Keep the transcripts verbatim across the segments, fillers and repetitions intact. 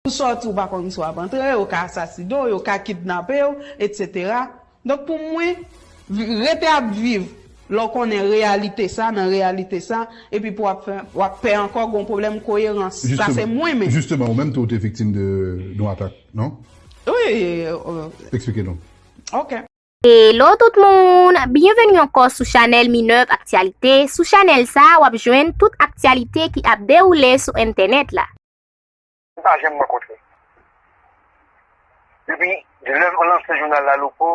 Ou sòti, ou pa konn si w ap antre, yo ka asasine w, yo ka kidnape w, etsetera. Donk, pou mwen, vi- rete ap viv lè w konnen reyalite sa, nan reyalite sa, epi pou w ap fè, w ap pè ankò, gon pwoblèm koyerans. Sa se mwen menm. Jisteman, ou menm tou, ou te viktim de yon atak, non? Wi, euh, Eksplike nou. Ok. Hello tout moun! Byenveni ankò sou chanèl Minerve Actualité. Sou chanèl sa, w ap jwenn tout aktyalite ki ap dewoule sou entènèt la. M pa janm rankontre. Depi lè m lanse jounal la, Louko,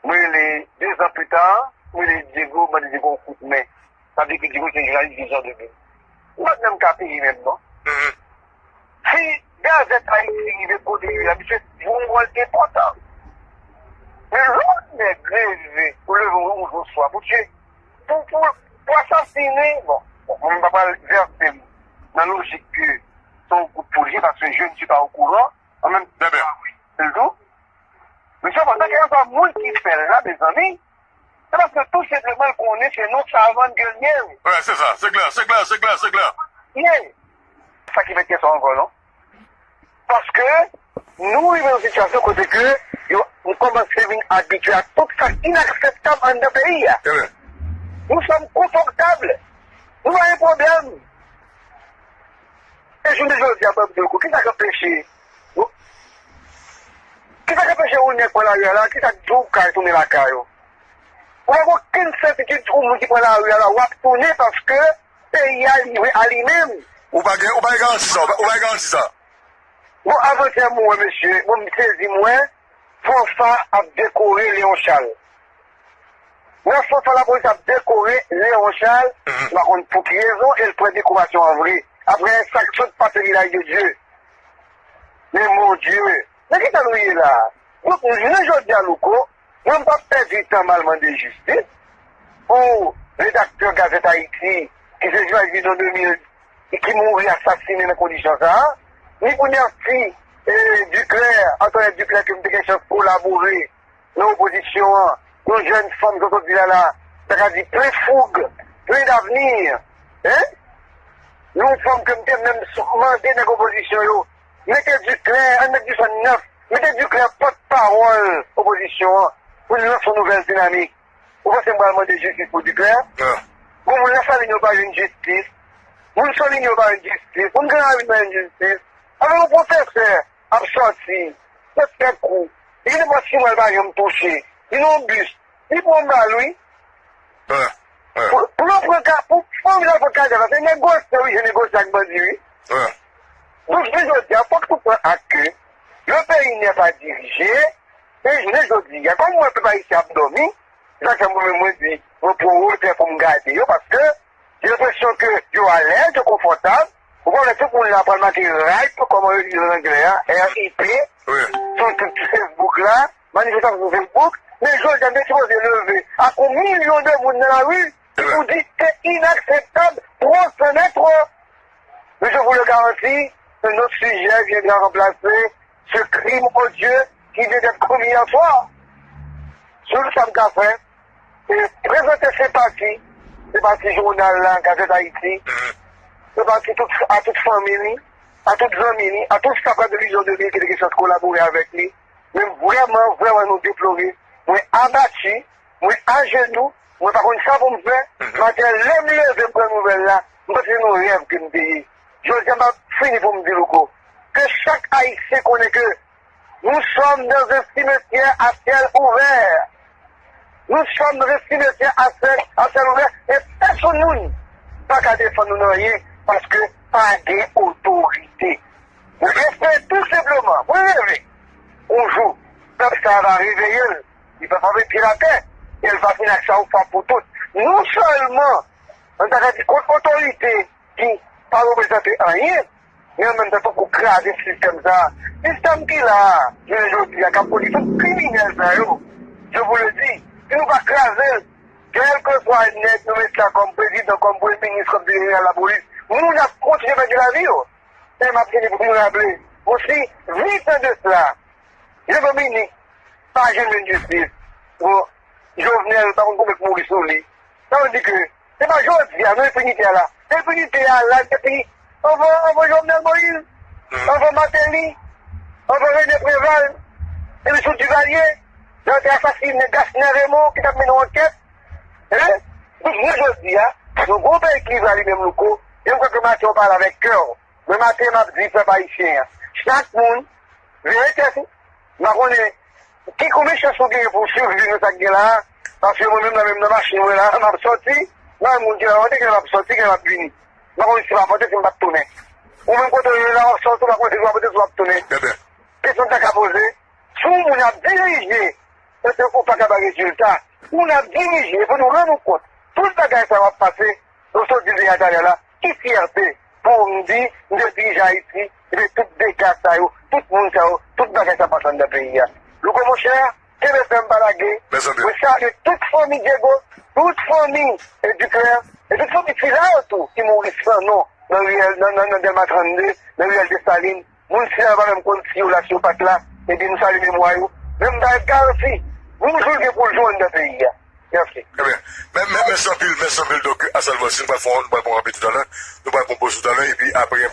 mwen rele, de zan pita, mwen rele Diego, mwen mande Diego yon kout men. Sa vle di Diego se jounalis de jan de men. M pa t menm ka peye menm non. Si Gazèt Ayiti rive kote li ye a, misye jwe yon wòl enpòtan. Men lè yon nèg reve, ou leve yon jou swa pou tye, pou, pou, pou asasinen, bon, bon, mwen m pa pral vèse m nan lojik ke se yon gwoup pou l ye, paske je ne suis pas au courant, an menm tan, se l tou. Men se pandan ke yon moun ki fè l la, mezanmi, se paske tou senpleman l konnen se yon savann ke l ye. Wi, se sa, se klè, se klè, se klè, se klè. Ye. Sa ki fè kesyon ankò, non? Paske nou rive nan sitiyasyon kote ke yo, nou kòmanse vin abitye a tout sa k inakseptab anndan peyi a. Trè byen. Nou sòm konfòtab. Nou pa gen pwoblèm. E jounen jodi a, ban m di w kou, kisa k anpeche? Kisa k anpeche yon nèg pran lari a la? Kisa k di w ka tounen lakay ou? Ou pa gen okenn sètitid, ou moun ki pran lari a la, w ap tounen paske peyi a livre a li menm. Ou pa gen, ou pa gen garanti sa, ou pa, ou pa gen garanti sa. Bon, avantyè, m wè, mesye, bon, m sezi, m wè, Fanfa ap dekore Leon Charles. Nan sans sa, lapolis ap dekore Leon Charles, m pa konn pou ki rezon, e l pran dekorasyon an vre. Apre sa k sot pase Vilaj de Dye. Men mon Dye, nan ki tan nou ye la? Donk, jounen jodi a, Louko, mwen m p ap pèdi tan m al mande jistis pou redaktè Gazèt Ayiti, ki se Joël Guidon de Mille, e ki mouri asasinen nan kondisyon sa a, ni pou Nercy, e, Duclair, Antoinette Duclair, ke m te gen chans kolabore nan opozisyon an, yon jèn fanm, jan w di la la, sa ka di plen foug, plen davni, en? Yon fanm ke m te menm sou- mande nèg opozisyon yo, mete Duclair, ann met Duclair nèf, mete Duclair pòtpawòl opozisyon an, pou n lanse yon nouvèl dinamik. Ou panse m pral mande jistis pou Duclair? Gon moun Lasalin yo pa jwenn jistis. Moun Solin yo pa jwenn jistis. Moun Gran Ravin pa jwenn jistis. Avèk yon pwofesè ap sòti, tèt tèt kou. Li gen nenpòt six mwa, li pa janm touche. Li nan yon bis. Li pran yon bal, wi. Pou, pou yo pran ka, pou fanmi la pran kadav la, se negosye, wi, se negosye ak bandi, wi. Donk, jounen jodi a, fòk nou pran ak ke le pays n'est pas dirigé, e jounen jodi a, kòm mwen pèp ayisyen ap dòmi, se sa k fè mwen menm mwen di, mwen pran wotè pou m gade yo, paske gen lenpresyon ke yo alèz, yo konfòtab, ou konnen tout moun la pral make rip, kòman yo di nan anglè a, R I P, sou tout Facebook la, manifestasyon sou Facebook, men jodi a nou te sipoze leve ak yon milyon de moun nan lari, pou di se inakseptab, twò, c'en est trop. Mais je vous le garantis, un autre sujet viendra remplacer ce crime odieux qui vient d'être commis hier soir. Sèl sa m ka fè, se prezante senpati, senpati jounal la, Gazèt Ayiti, senpati tout, a tout fanmi li, a tout zanmi li, a tout staff Radyo Vizyon de Mil ki te gen chans kolabore avèk li. Men vrèman, vrèman, nou deplore. Mwen abati, mwen ajenou, mwen pa konn sa pou m fè. Maten, lè m leve, m pran nouvèl la, m panse se nan rèv ke m te ye. Jodi a, m ap fini pou m di, Louko, ke chak Ayisyen konnen ke nous sommes dans un cimetière à ciel ouvert. Nous sommes dans un cimetière à ciel, à ciel ouvert, e pèsonn moun pa ka defann nou nan anyen, paske pa gen otorite. Mwen espere tou senpleman, mwen reve yon jou, pèp sa a va reveye l, li va frape pye l atè, e l va fini ak sa yon fwa pou tout. Non sèlman, nou ta ka di kont otorite ki pa reprezante anyen, men an menm tan tou pou kraze sistèm sa a. Sistèm ki la a, jounen jodi a, k ap pwodui tout kriminèl sa yo, je vous le dis, si nou pa kraze l, kèlkeswa nèg nou met la kòm prezidan, kòm premye minis, kòm direktè jeneral lapolis, moun ap kontinye pèdi lavi yo. E m ap fini pou m raple, osi vit de sela, Jean Dominique pa janm jwenn jistis. Bon, Jovenel pa konn konbyen k mouri sou li. Sa vle di ke se pa jodi a, non, enpinite a la. Enpinite a la depi anvan, anvan Jovenel Moïse. anvan Martelly, anvan René Préval, epi sou Duvalier, lè yo te asasinen Gasner Raymond ki t ap mennen yon ankèt. Hein? Donk, mwen jodi a, nou gen yon peyi ki liv la li menm, Louko, e m kwè ke maten w pale avèk kè w. Mwen maten m ap di pèp ayisyen an, chak moun, veye tèt ou. M pa konnen ki konbyen chans ou genyen pou w sivviv nan sa k gen la a, paske mwen menm nan menm nan machin mwen la a, m ap sòti, nan moun ki la pote, gen lè m ap sòti, gen lè m ap vini. M pa konnen si m ap pote, si m p ap tounen. Ou menm kote w ye la, w ap sòti, w pa konnen si w ap pote, si w ap tounen. Kesyon m ta ka poze, si yon moun ap dirije, kote ou pa ka bay rezilta, moun ap dirije, fò nou rann nou kont, tout bagay sa yo ap pase, nou sot di deja talè la, ki fyète pou m di m te dirije Ayiti, epi tout dega sa yo, tout moun sa yo, tout bagay sa pase anndan peyi a. Louko monchè, kenbe fèm pa lage. Mwen salye tout fanmi Diego, tout fanmi Duclair, e tout fanmi Filao tou ki mouri san non nan riyèl, nan, nan, nan Dèlma trannde, nan riyèl Desalin. Moun Filao pa menm konn si yo la, si yo pa t la, epi m salye memwa yo. Men m bay garanti, yon jou l gen pou l jou anndan peyi a. Mèsi. Trè byen. Mèsi anpil, mèsi anpil. Donk, Asalvòsi, nou pral fè yon, nou pral pran yon rapid toutalè, nou pral pran poz toutalè, epi apre,